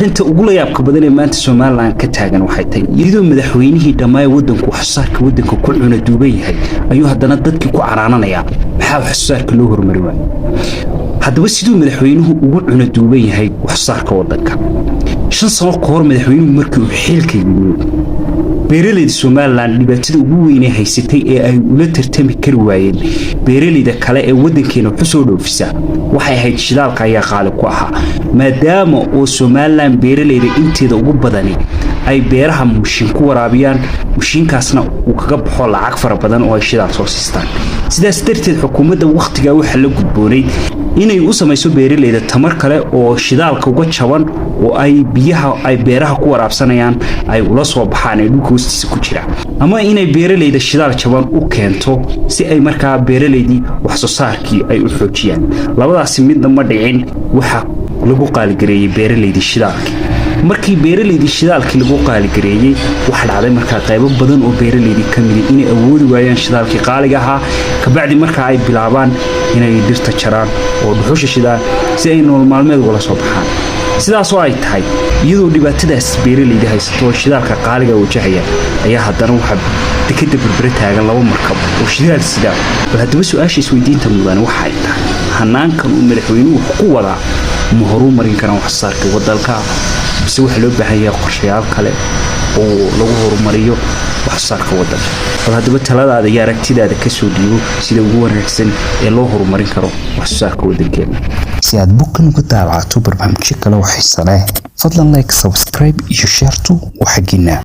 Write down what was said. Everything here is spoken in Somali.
Arrinta ugu layaabka badan ee maanta Somaliland ka taagan waxay tahay, iyadoo madaxweynihii dhammaay waddanku waxsoosaarka waddanka ku cuna duuban yahay, ayuu haddana dadkii ku canaananayaa: maxaa waxsoosaarka loo horumari waayo? Haddaba, siduu madaxweynuhu ugu cuna duuban yahay waxsoosaarka waddanka? 5 sano ka hor, madaxweynuhu markii uu xilka yimid, beeralayda Somaliland dhibaatada ugu weynee haysatay ee ay ula tartami kari waayeen beeralayda kale ee waddankeena waxu soo dhoofisa waxay ahayd shidaalka ayaa qaali ku ahaa, maadaama oo Somaliland beeralayda inteeda ugu badani ay beeraha mushin ku waraabiyaan, mushiinkaasna uu kaga baxo lacag fara badan oo ay shidaal soo siistaan. Sidaas darteed, xukuumadda wakhtigaa waxaa la gudboonayd inay u samayso beeralayda tamar kale oo shidaalka uga jaban, oo ay biyaha ay beeraha ku waraabsanayaan ay ula soo baxaan ee dhulka hoostiisa ku jira, ama inay beeralayda shidaal jaban u keento si ay markaa beeralaydii wax soo saarkii ay u xoojiyaan. Labadaasi midna ma dhicin. Waxaa lagu qaaligareeyey beeralaydii shidaalkii. Markii beeralaydii shidaalkii lagu qaaligareeyey, waxaa dhacday markaa qaybo badan oo beeralaydii ka midi inay awoodi waayaan shidaalkii qaaliga ahaa. Kabacdi markaa ay bilaabaan inay dhirta jaraan oo dhuxusha shidaan si ay nolol maalmeed ugala soo baxaan. Sidaasoo ay tahay, iyadoo dhibaatadaas beeralayda haysato oo shidaalka qaaliga wajahaya, ayaa haddana waxaa dekada Berbere taagan laba markab oo shidaal sidaa. Bal haddaba, su-aasha isweydiinta mudan waxay tahay: hanaankan uu madaxweynuhu wax ku wadaa ma horuu marin karaan waxsoosaarka waddanka, mise waxaa loo baahan yahay qorshayaal kale oo lagu horumariyo waxsoosaarka waddanka? Bal haddaba, taladaada iyo aragtidaada kasoo dhiibo sida ugu wanaagsan ee loo horumarin karo waxsoosaarka waddankeena. Si aad boggan uga daawacato barnaamijyo kale oo xiise leh, fadlan like, subscribe iyo share-tu waa xaggiina.